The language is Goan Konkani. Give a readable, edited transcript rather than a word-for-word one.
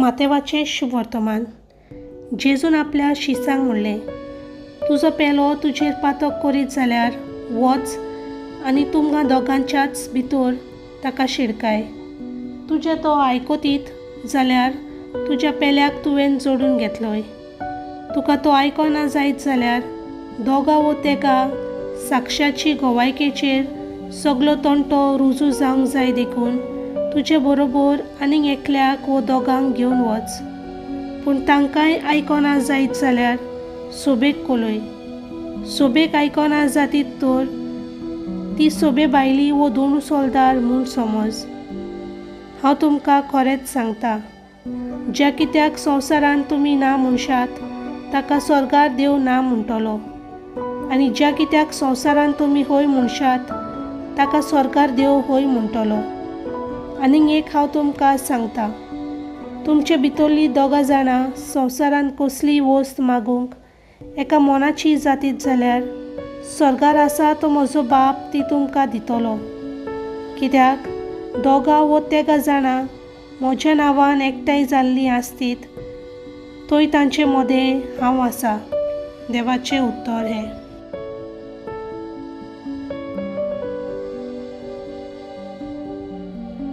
मातेवाचें शुभवर्तमान. जेजून आपल्या शिसांक म्हणलें, तुजो पेलो तुजेर पातक करीत जाल्यार वच आनी तुमकां दोगांच्याच भितर ताका शिडकाय. तुजें तो आयकतीत जाल्यार तुज्या पेल्याक तुवें जोडून घेतलोय. तुका तो आयकना जायत जाल्यार दोगां वो तेगां साक्षाची गवायकेचेर सगलो तंटो रुजू जावंक जाय देखून तुजे बरोबर आनीक एकल्याक वो दोगांक घेवन वच. पूण तांकांय आयकना जायत जाल्यार सोबेक कोलय. सोबेक आयकना जातीत तर ती सोबे भायली वो दोनू सोल्दार म्हूण समज. हांव तुमकां खरेंच सांगता, ज्या कित्याक संवसारांत तुमी ना म्हणशात ताका स्वर्गार देव ना म्हणटलो, आनी ज्या कित्याक संवसारांत तुमी हय म्हणशात ताका स्वर्गार देव हय म्हणटलो. आनीक एक हांव तुमकां सांगता, तुमचे भितरलीं दोगां जाणां संवसारांत कसलीय वस्त मागूंक एका मनाची जातीत जाल्यार स्वर्गार आसा तो म्हजो बाप ती तुमकां दितलो. कित्याक दोगां वो तेगां जाणां म्हज्या नांवान एकठांय जाल्लीं आसतीत थंय तांचे मदें हांव आसा. देवाचें उत्तर हें.